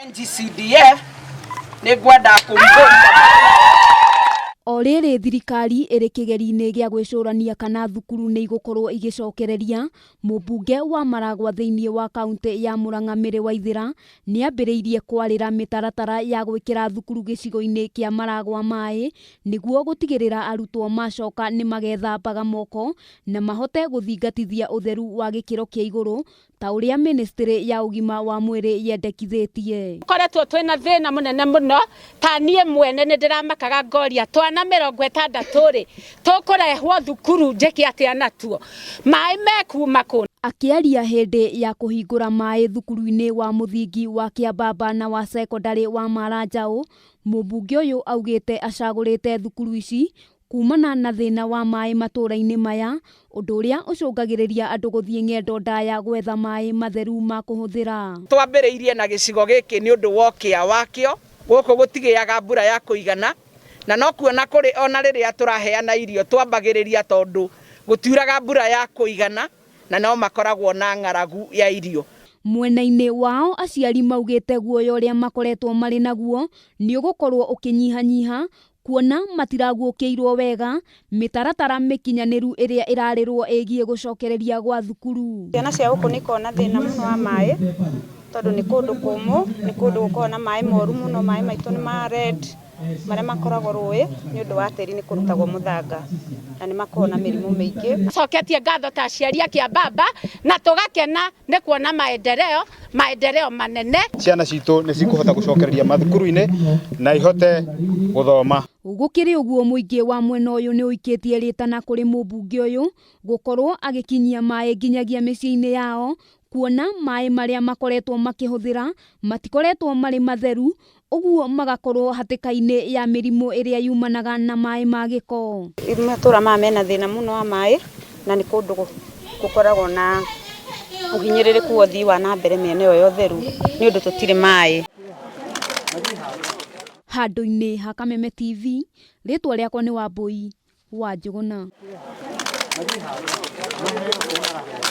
NGCDF nĩ ngwenda kũrugũria. O rĩrĩ thirikari ĩrĩ kĩgeri-inĩ gĩa gwĩcũrania kana thukuru nĩ igũkorwo igĩcokereria, mũmbunge wa Maragwa thĩinĩ wa kaũntĩ ya Murang'a Mary Waithĩra nĩambĩrĩirie kwarĩra mĩtaratara ya gwĩkĩra thukuru gĩcigo-inĩ kĩa Maragwa maĩ nĩguo gũtigĩrĩra arutwo macoka nĩ magethambaga moko na mahote gũthingatithia ũtheru wa gĩkĩro kĩa igũrũ ta ũrĩa mĩnĩstĩrĩ ya ũgima wa mwĩrĩ yendekithĩtie. Koretwo twĩna thĩna mũnene mũno, ta niĩ mwene nĩ ndĩramakaga ngoria twana 60 rĩ, tũkũrehwo thukuru njĩke atĩa natuo? Maĩ mekuma kũ? Akĩaria hĩndĩ ya kũhingũra maĩ thukuru-inĩ wa mũthingi wa Kĩambamba na wa cekondarĩ wa Maranjaũ, mũmbunge ũyũ augĩte acagũrĩte thukuru ici kumana na thĩna wa maĩ matũra-inĩ maya, ũndũ ũrĩa ũcũngagĩrĩria andũ gũthiĩ ng'endo ndaya gwetha maĩ matheru ma kũhũthĩra. Twambĩrĩirie na gĩcigo gĩkĩ nĩ ũndũ wa ũkĩa wakĩo, gũkũ gũtigĩaga mbura ya kũigana, na no kuona kũrĩ ona rĩrĩa tũraheana irio twambagĩrĩria tondũ gũtiuraga mbura ya kũigana na no makoragwo na ng'aragu ya irio. Mwena-inĩ wao aciari maugĩte guoya ũrĩa makoretwo marĩ naguo nĩ ũgũkorwo ũkĩnyihanyiha kuona matiraguũkĩirwo wega mĩtaratara mĩkinyanĩru ĩrĩa ĩrarĩrwo ĩgiĩ gũcokereria gwa thukuru. Ciana cia gũkũ nĩ ikoragwo na thĩna mũno wa maĩ tondũ nĩ kũndũ kũmũ, nĩ kũndũ gũkoragwo na maĩ moru mũno, maĩ maitũ nĩ ma red marĩa makoragwo rũĩ nĩ ũndũ wa tĩri nĩ kũrutagwo mũthanga na nĩ makoragwo na mĩrimũ mĩingĩ. Coketie ngatho ta aciari a Kĩambamba na tũgakena nĩ kuona maendeleo, maendeleo manene. Ciana citũ nĩ cikũhota gũcokereria mathukuru-inĩ na ihote gũthoma. Gũkĩrĩ ũguo mũingĩ wa mwena ũyũ nĩ ũikĩtie rĩtana kũrĩ mũmbunge ũyũ gũkorwo agĩkinyia maĩ nginyagia mĩciĩ-inĩ yao, kuona maĩ marĩa makoretwo makĩhũthĩra matikoretwo marĩ matheru, ũguo magakorwo hatĩka-inĩ ya mĩrimũ ĩrĩa yumanaga na maĩ ma gĩko. Matũra maya mena thĩna mũno wa maĩ na nĩ kũndũ gũkoragwo na ũhinyĩrĩrĩku wa ũthii wa na mbere mĩena ĩyo ya ũtheru nĩ ũndũ tũtirĩ maĩ. Handũ-inĩ ha Kameme TV, rĩtwa rĩakwa nĩ Wambui wa Njũgũna.